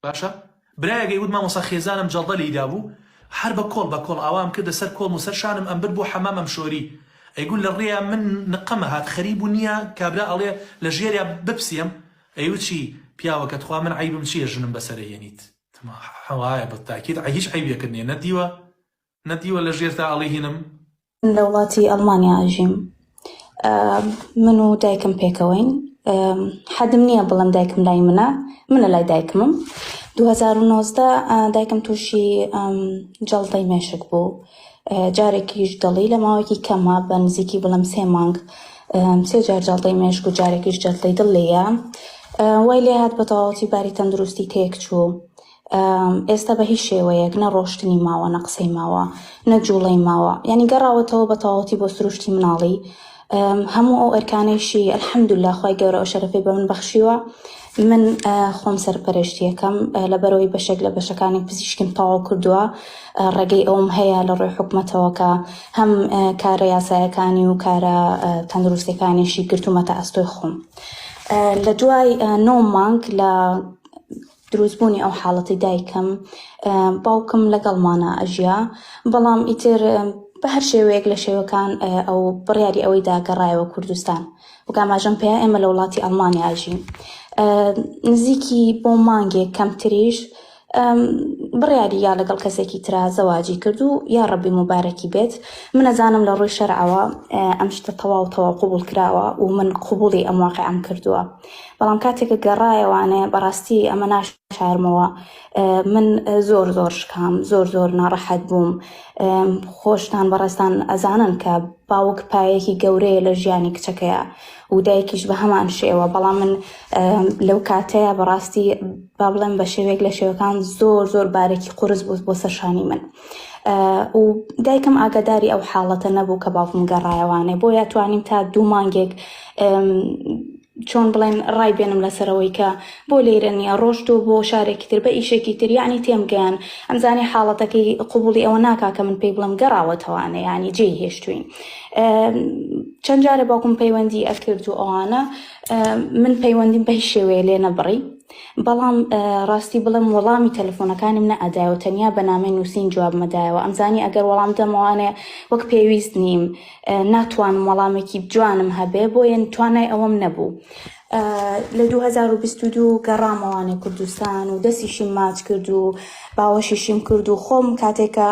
باشە برایەک ئەیوت مامۆستا خێزانم جەڵدە لێی دابوو هەر بە کۆڵ بە کۆڵ ئاوام کردە سەر کۆڵم و سەر شانم ئەمبرد بۆ حەمام ئەمشۆری ئەیگوت لە ڕێیا من نقەم ئەهات خەریک بوو نیە کابرا ئەڵێ لە ژێریا بپسێم ئەیوت چی پیاوەکە تخوا من عەیبم چیە ژنم بەسەرە هێنیت وایە بە تاکید هیچ عەیبێکت نیە نەتدیوە نەتدیوە لە ژێرتا ئەڵێ هینم. من لە وڵاتی ئەڵمانیا ئەژیم من و دایکم پێکەوەین حەدم نییە بڵێم دایکم لای منە منە لای دایکمم 2019 دایکم تووشی جەڵتەی مێشک بوو جارێکیش دڵی لە ماوەیەکی کەمە بە نزیکی بڵێم سێ مانگ سێ جار جەڵتەی مێشک و جارێکیش جەڵتەی دڵ لێیە وای لێ هات بە تەواوەتی باری تەندروستی تێکچوو ئێستا بە هیچ شێوەیەک نە ڕۆشتنی ماوە نە قسەی ماوە نە جوڵەی ماوە یعنی گەڕاوەتەوە بە تەواوەتی بۆ سروشتی مناڵی هەموو ئەو ئەرکانەیشی الحمدلله خوای گەورە ئەو شەرەفەی بە من بەخشیوە من خۆم سەرپەرشتیەکەم لەبەرەوەی بەشێک لە بەشەکانی پزیشکیم تەواو کردووە ڕێگەی ئەوم هەیە لە ڕووی حکومەتەوە کە هەم کارە یاسایەکانی و کارە تەندروستەکانیشی گرتوومەتە ئەستۆی خۆم لە دوای نۆ مانگ لە دروستبوونی ئەو حاڵەتەی دایکم باوکم لەگەڵمانا ئەژیا بەڵام ئیتر بە هەر شێوەیەک لە شێوەکان ئەو بڕیاری ئەوەی دا گەڕایەوە کوردستان وەک ئاماژەم پێیا ئێمە لە وڵاتی ئەڵمانیا ئەژین نزیکی بۆ مانگێک کەمتریش بڕیاری یا لەگەڵ کەسێکی ترا زەواجی کرد و یا ڕەبی موبارەکی بێت من ئەزانم لە ڕووی شەرعەوە ئەم شتە تەواو تەواو قبوڵ کراوە و من قبوڵی ئەم واقعەم کردووە بەڵام کاتێک کە گەڕایەوانێ بەڕاستی ئەمە ناشارمەوە من زۆر زۆر شکام زۆر زۆر ناڕەحەت بووم خۆشتان بەڕێزتان ئەزانن کە باوک پایەکی گەورەیە لە ژیانی کچەکەیە و دایکیش بە هەمان شێوە بەڵام من لەو کاتەیە بەڕاستی با بڵێم بە شێوەیەک لە شێوەکان زۆر زۆر بارێکی قورس بوو بۆ سەرشانی من و دایکم ئاگاداری ئەو حاڵەتە نەبوو کە باوکم گەڕایەوانێ بۆیە توانیم تا دوو مانگێک چۆن بڵێن ڕای بێنم لەسەرەوەی کە بۆ لێرە نییە ڕۆشتووە بۆ شارێکی تر بە ئیشێکی تر یعنی تێمگەیان ئەمزانی حاڵەتەکەی قوبوڵی ئەوە ناکا کە من پێی بڵێم گەڕاوەتەوانێ یعنی جێی هێشتوین چەند جارێ باوکم پەیوەندی ئەکرد و ئەوانە من پەیوەندیم بە هیچ شێوەیە لێ نەبڕی بەڵام ڕاستی بڵێم وەڵامی تەلەفۆنەکانیم نەئەدایەوە تەنیا بە نامەی نووسین جوابمەدایەوە ئەمزانی ئەگەر وەڵام دەمەوانێ وەک پێویست نیم ناتوانم وەڵامێکی جوانم هەبێ بۆیە توانای ئەوەم نەبوو لە 2022 گەڕامەوانێ کوردستان و دەستیشیم ماچ کرد و باوەشیشیم کرد و خۆم کاتێکە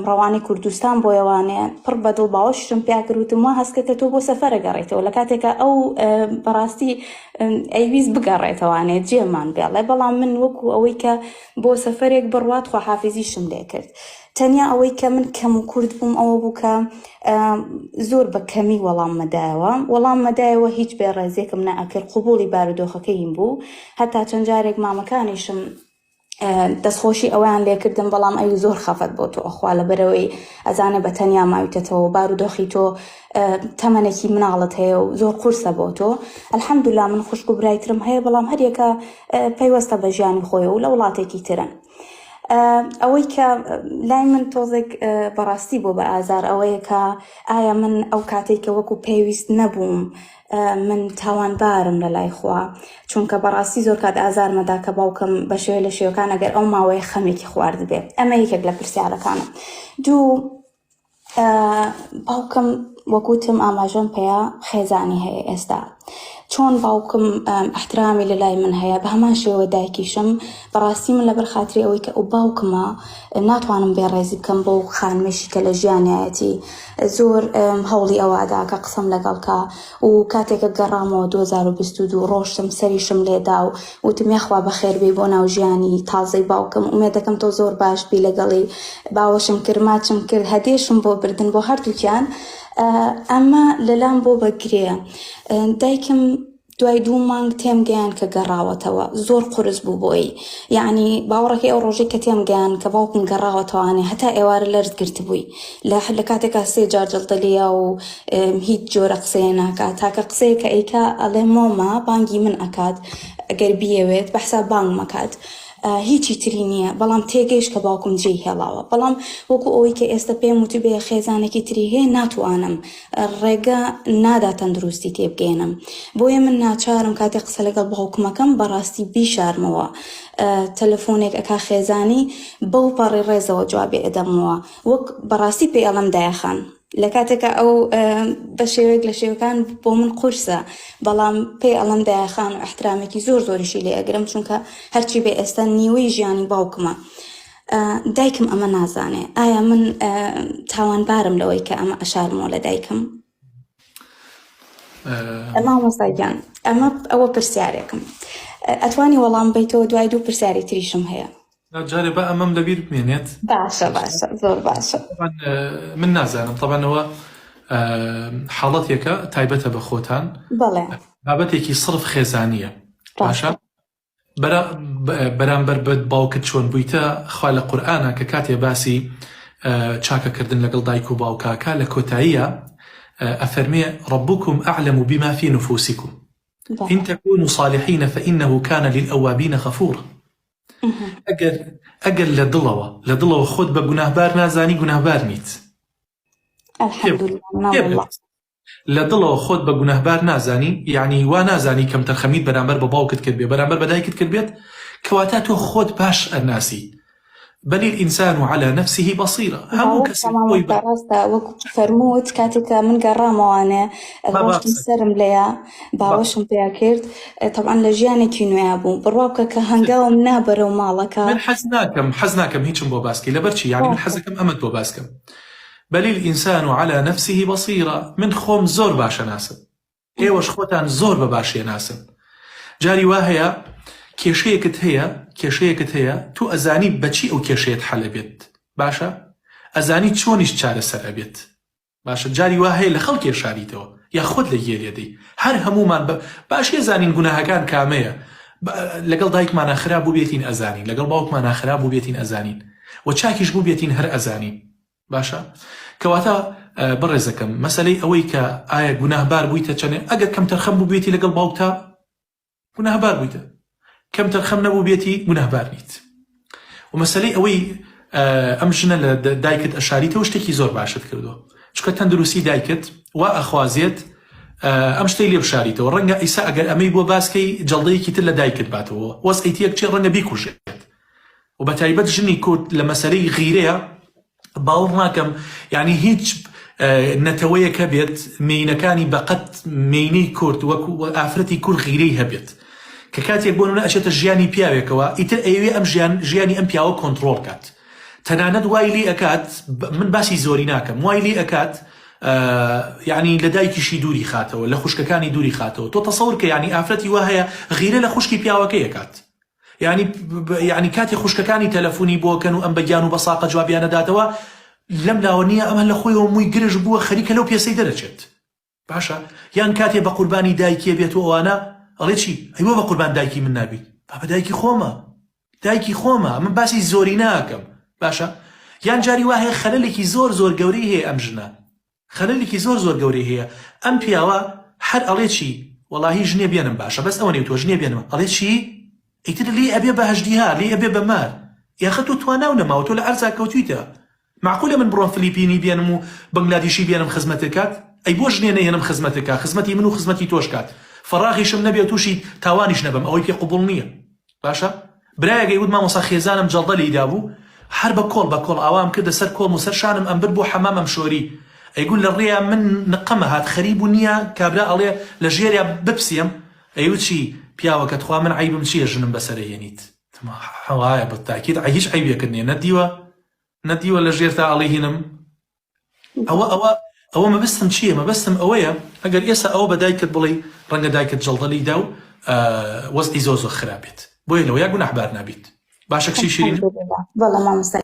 ڕەوانەی کوردستان بۆیەوانێ پڕ بە دڵ باوەشیشم پیا کرد وتم وا هەستکە کە تۆ بۆ سەفەرە گەڕێیتەوە لە کاتێکە ئەو بەڕاستی ئەیویست بگەڕێتەوانێ جێمان بێڵێ بەڵام من وەکو ئەوەی کە بۆ سەفەرێک بڕوات خواحافیزیشم لێ کرد تەنیا ئەوەی کە من کەم و کورت بووم ئەوە بوو کە زۆر بە کەمی وەڵام مەدایەوە وەڵام مەدایەوە هیچ بێ ڕێزێکم نەئەکرد قوبوڵی بارودۆخەکەیم بوو هەتا چەند جارێک مامەکانیشم دەستخۆشی ئەویان لێکردم بەڵام ئەوی زۆر خەفەت بۆ تۆ ئەخوا لەبەرەوەی ئەزانێ بە تەنیا ماویتەتەوە بارودۆخی تۆ تەمەنێکی مناڵت هەیە و زۆر قورسە بۆ تۆ الحەمدلله من خوشک و برای ترم هەیە بەڵام هەریەکە پەیوەستە بە ژیانی خۆی و لە وڵاتێکی ترن ئەوەی کە لای من تۆزێک بەڕاستی بۆ بە ئازار ئەوەیە کە ئایا من ئەو کاتێک کە وەکو پێویست نەبووم من تاوانبارم لە لای خوا چونکە بەڕاستی زۆر کات ئازارمەدا کە باوکم بە شێوە لە شێوەکان ئەگەر ئەو ماوەیە خەمێکی خواردبێ ئەمە یەکێک لە پرسیارەکانم دوو باوکم وەک وتم ئاماژەم پێیە خێزانی هەیە ئێستا چۆن باوکم ئەحترامی لە لای من هەیە بە هەمان شێوە دایکیشم بەڕاستی من لەبەر خاتری ئەوەی کە ئەو باوکمە ناتوانم بێڕێزی بکەم بۆ خانمێکی کە لە ژیانایەتی زۆر هەوڵی ئەوەدا کە قسەم لەگەڵ کا و کاتێکە گەڕامەوە 2022 ڕۆشتم سەریشم لێدا و وتم یاخوا بەخێربێی بۆ ناو ژیانی تازەی باوکم ئومێدەکەم تۆ زۆر باش بی لەگەڵی باوەشم کرد ماچم کرد هەدێشم بۆ بردن بۆ هەردووکیان ئەمە لەلام بۆ بە گرێ دایکم دوای دوو مانگ تێم گەیان کە گەڕاوەتەوە زۆر قورس بوو بۆی یعنی باوەڕەکەی ئەو ڕۆژەی کە تێم گەیان کە باوکم گەڕاوەتەوانێ هەتا ئێوارە لەرز گرتبووی لە لە کاتێکا سێ جار جەڵدە لێیا و هیچ جۆرە قسەیە ناکات تاکە قسەیە کە ئەیکا ئەڵێ مۆما بانگی من ئەکات ئەگەر بیەوێت بە حساب بانگم ئەکات. هیچی تری نییە بەڵام تێگەیشت کە باوکم جێی هێڵاوە بەڵام وەکو ئەوەی کە ئێستا پێم وتبێ خێزانێکی تری هەیە ناتوانم ڕێگە نادا تەندروستی تێبگەێنم بۆیە من ناچارم کاتێک قسە لەگەڵ باوکمەکەم بەڕاستی بیشارمەوە تەلەفۆنێک ئەکا خێزانی بەو پەڕی ڕێزەوە جوابێ ئەدەمەوە وەک بەڕاستی پێی ئەڵێم دایەخان لە کاتێکا ئەو بە شێوەیەک لە شێوەکان بۆ من قورسە بەڵام پێی ئەڵێم دایەخان و احترامێکی زۆر زۆریشی لێ ئەگرم چونکە هەرچی بێ ئێستا نیوەی ژیانی باوکمە دایکم ئەمە نازانێ ئایا من تاوانبارم لەوەی کە ئەمە ئەشارمەوە لە دایکم مامۆستا گیان ئەمە ئەوە پرسیارێکم ئەتوانی وەڵام بیتەوە دوای دوو پرسیاری تریشم هەیە جارێ با ئەمەم لەبیر بمێنێت باشە باشە زۆر باشە من نازانم تەبانەوە حاڵەتێکە تایبەتە بە خۆتان بەڵێ بابەتێکی صرف خێزانیە باشە بەرامبەر بە باوکت چۆن بوویتە خوا لە قورئانا کە کاتێ باسی چاکەکردن لەگەڵ دایک و باوکاکە لە کۆتاییە ئەفەرمێ ربکم اعلم بما فی نفوسکم ان تکونوا صالحین فانه کان للاوابین غفورا ئەگەر ئەگەر لە دڵەوە لە دڵەوە خۆت بە گوناهبار نازانی گوناهبار نیت لە دڵەوە خۆت بە گوناهبار نازانی یانی وا نازانی کەمتەرخەمیت بەرامبەر بە باوکت کردبێ بەرامبەر بە دایکت کردبێت کەواتە تۆ خۆت باش ئەناسی بل الانسان علی نفسه بصیرە هەموو کەسێک خۆی بە ڕاستە وەک فەرمووت کاتێک کە من گەڕامەوانێ ڕۆشتم سەرم لێیە باوەشم پیا کرد تەبعەن لە ژیانێکی نوێیا بووم بڕوا بکە کە هەنگاوم نا بەرەو ماڵەکە من حەز ناکەم حەز ناکەم هیچم بۆ باسکەی لەبەر چی یانی من حەزەکەم ئەمەت بۆ باسکەم بل الانسان علی نفسه بصیرە من خۆم زۆر باش ئەناسم ئێوەش خۆتان زۆر بە باشی ئەناسن جاری وا هەیە کێشەیەکت هەیە کێشەیەکت هەیە تۆ ئەزانی بەچی ئەو کێشەیەت حەل ئەبێت باشە ئەزانی چۆنیش چارەسەر ئەبێت باشە جاری وا هەیە لە خەڵکێ شاریتەوە یا خۆت لە گێ لێدەی هەر هەموومان بە باشی ئەزانین گوناهەکان کامەیە لەگەڵ دایکمانا خراپ بووبێتین ئەزانین لەگەڵ باوکمانا خراپ بووبێتین ئەزانین و چاکیش بووبێتین هەر ئەزانین باشە کەواتە بەڕێزەکەم مەسەلەی ئەوەی کە ئایا گوناهبار بوویتە چەنێ ئەگەر کەمتەرخەم بووبێتی لەگەڵ باوکتا گوناهبار بوویتە کەمتەرخەم نەبووبێتی گوناهبار نیت و مەسەلەی ئەوەی ئەم ژنە لە دایکت ئەشاریتەوە شتێکی زۆر باشت کردووە چونکە تەندروستی دایکت وا ئەخوازێت ئەم شتەی لێ بشاریتەوە ڕەنگە ئیسا ئەگەر ئەمەی بۆ باسکەی جەڵدەیەکی تر لە دایکت باتەوە وەزعی تێک چێ ڕەنگە بیکوژێت و بە تایبەت ژنی کورد لە مەسەلەی غیرەیە باوەڕ ناکەم یعنی هیچ نەتەوەیەک هەبێت مێینەکانی بەقەت مێینەی کورد وەکو ئافرەتی کورد غیرەی هەبێت کە کاتێک بۆ نمونە ئەچێتە ژیانی پیاوێکەوە ئیتر ئەیەوێ ئەم ژیان ژیانی ئەم پیاوە کۆنتڕۆڵ کات تەنانەت وای لێ ئەکات من باسی زۆری ناکەم وای لێ ئەکات یعنی لە دایکیشی دووری خاتەوە لە خوشکەکانی دووری خاتەوە تۆ تەسەور کە یعنی ئافرەتی وا هەیە غیرە لە خوشکی پیاوەکەی ئەکات یانی یانی کاتی خوشکەکانی تەلەفونی بۆ کەن و ئەم بە گیان و بە ساقە جوابیان نەداتەوە لەم لاوە نییە ئەمە لە خۆیەوە مووی گرژ بووە خەریکە لەو پێسەی دەرەچێت باشە یان کاتێ بە قوربانی دایکیە بێت و ئەوانە ئەڵێ چی ئەی بۆ بە قوربان دایکی من نابیت بابە دایکی خۆمە دایکی خۆمە من باسی زۆری ناکەم باشە یان جاری وا هەیە خەلەلێکی زۆر زۆر گەورەی هەیە ئەم ژنە خەلەلێکی زۆر زۆر گەورەی هەیە ئەم پیاوە هەر ئەڵێ چی وەڵاهی ژنێ بێنم باشە بەس ئەوە نەیوتوە ژنێ بێنم ئەڵێ چی ئیتر لێی ئەبێ بە هەژدیها لێی ئەبێ بە مار یاخە تۆ تواناو نەماوە تۆ لە عەرزا کەوتویتە معقولە من بڕۆم فلیپینی بێنم و بەنگلادیشی بێنم خزمەتت کات ئەی بۆ ژنێ نەهێنم خزمەتت کا خزمەتی من و خزمەتی تۆش کات فەڕاغیشم نەبێ و توشی تاوانیش نەبم ئەوەی پێ قبوڵ نییە باشە برایەک ئەیوت مامۆستا خێزانم جەڵدە لێی دابوو هەر بە کۆڵ بە کۆڵ ئاوام کردە سەر کۆڵم و سەر شانم ئەمبرد بۆ حەمام ئەمشۆری ئەیگوت لە ڕێیا من نقەمە هات خەریب بوو نییە کابرا ئەڵێ لە ژێریا بپسێم ئەیوت چی پیاوەکە تخوا من عەیبم چییە ژنم بەسەرە هێنیت وایە بە تاکید هیچ عەیبێکت نییە نەتدیوە نەتدیوە لە ژێرتا ئەڵێ هینم ئەوە ئەوە ئەوە مەبەستم چییە مەبەستم ئەوەیە ئەگەر ئێستا ئەوە بە دایکت بڵێی ڕەنگە دایکت جەڵدە لی دا و وەزعی زۆر زۆر خراپ بێت بۆیە لەوەیا گوناحبار نابیت باشە کچی شیرین بەڵێ مامۆستا.